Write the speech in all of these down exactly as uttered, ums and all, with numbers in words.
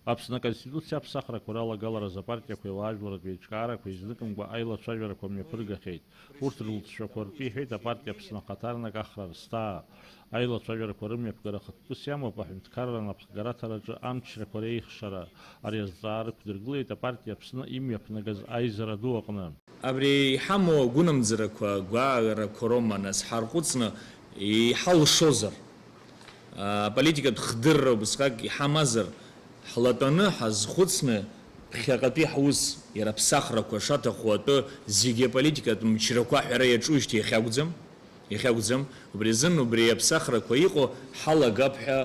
Аԥсны Аконституциа аԥсахрақәа ралагаларазы апартиақәеи ауаажәларратә еиҿкаарақәеи зныкымкәа аилацәажәарақәа мҩаԥыргахьеит. Урҭ рылҵшәақәа ртәы, иҳәеит апартиа Аԥсны ахаҭарнак Ахра Арсҭаа. Аилацәажәарақәа рымҩаԥгара хықәкыс иамоуп аҳәынҭқарра анапхгараҭараҿы амчрақәа реихшара. Ари азҵаара ықәдыргылеит апартиа Аԥсны имҩаԥнагаз аизара ду аҟны. Абри иҳамоу агәынамӡарақәа, агәаагарақәа роума, нас, ҳархәыцны иҳалшозар, аполитикатә хдырра убысҟак иҳамазар, ҳлатәаны ҳазхәыцны ԥхьаҟатәи ҳус, иара аԥсахрақәа шаҭаху атәы, зегьы аполитикатә мчрақәа аҳәара иаҿуижьҭеи иахьакәӡам, иахьакәӡам, убри азын убри аԥсахрақәа иҟоу ҳалагап ҳәа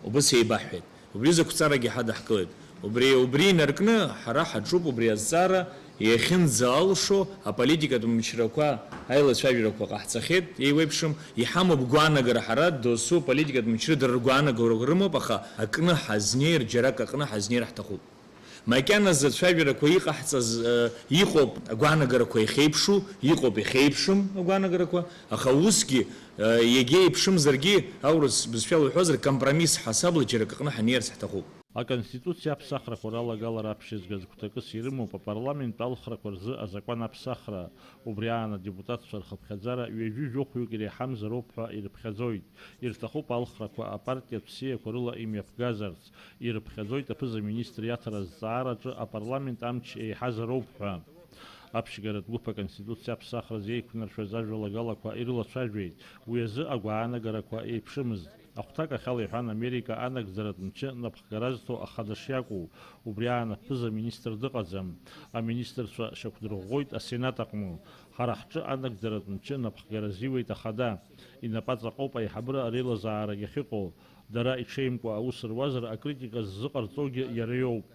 убыс еибаҳҳәеит. Убри зықәҵарагьы ҳадаҳкылеит. Убри, убри инаркны ҳара ҳаҿуп убри азҵаара иахьынӡалшо аполитикатә мчрақәа, аилацәажәарақәа ҟаҳҵахьеит, еиуеиԥшым, иҳамоуп гәаанагара ҳара досу аполитикатә мчра дара ргәаанагарақәа рымоуп, аха акны ҳазнеир, џьарак аҟны ҳазнеир ҳҭахуп. Макьаназы ацәажәарақәа иҟаҳҵаз, э, иҟоуп агәаанагарақәа иахьеиԥшу, иҟоуп иахьеиԥшым агәаанагарақәа, аха усгьы, э, иагьа еиԥшымзаргьы, аурыс бызшәала уҳәозар, компромисс ҳасабла џьарак аҟны ҳанеирц ҳҭахуп. Аконституциа аԥсахрақәа ралагалара аԥшьызгаз гәҭакыс ирымоуп апарламент алхрақәа рзы азакәан аԥсахра. Убри аан адепутатцәа рхыԥхьаӡара ҩажәи жәохәҩык иреиҳамзароуп ҳәа ирыԥхьаӡоит. Ирҭахуп алхрақәа апартиатә сиақәа рыла имҩаԥгазарц. Ирыԥхьаӡоит аԥыза-министр иаҭара азҵаараҿы апарламент амч еиҳазароуп ҳәа. Аԥшьгаратә гәыԥ Аконституциа аԥсахраз еиқәнаршәаз ажәалагалақәа ирылацәажәеит, уи азы агәаанагарақәа еиԥшымызт. Ахәҭак ахьала иҳәан, Америка анагӡаратә мчы напхгара зҭо ахада шиакәу, убри аан аԥыза-министр дыҟаӡам. Аминистрцәа шьақәдырӷәӷәоит асенат аҟны. Ҳара ҳҿы анагӡаратә мчы напхгара азиуеит ахада. Инапаҵаҟоуп аиҳабыра реилазаарагь ахьыҟоу. Дара иҽеимкәа аус руазар, акритика ззыҟарҵогьы иара иоуп.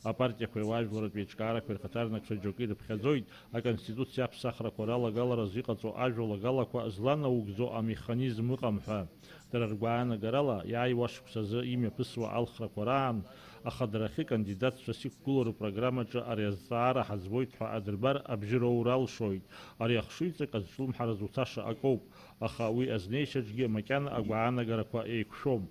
Апартиақәеи ауаажәларратә еиҿкаарақәеи рхаҭарнакцәа џьоукы ирыԥхьаӡоит, Аконституциа аԥсахрақәа ралагаларазы иҟаҵоу ажәалагалақәа зланаугӡо амеханизм ыҟам ҳәа. Дара ргәаанагарала, иааиуа ашықәс азы имҩаԥысуа алхрақәа раан, ахадарахьы кандидатцәас иқәгылоу рпрограммаҿы ари азҵаара ҳаӡбоит ҳәа адырбар абжьы роур алшоит. Ари ахшыҩҵак азҿлымҳараз уцаша акоуп, аха уи азнеишьаҿгьы макьана агәаанагарақәа еиқәшәом.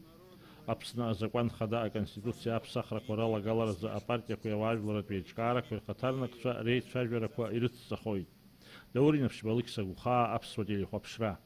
Аԥсны азакәан хада Аконституциа аԥсахрақәа ралагаларазы апартиақәеи ауаажәларратә еиҿкаарақәеи рхаҭарнакцәа реицәажәарақәа ирыцҵахоит. Даур Инаԥшьба, Алықьса Гәхаа, Аԥсуа телехәаԥшра.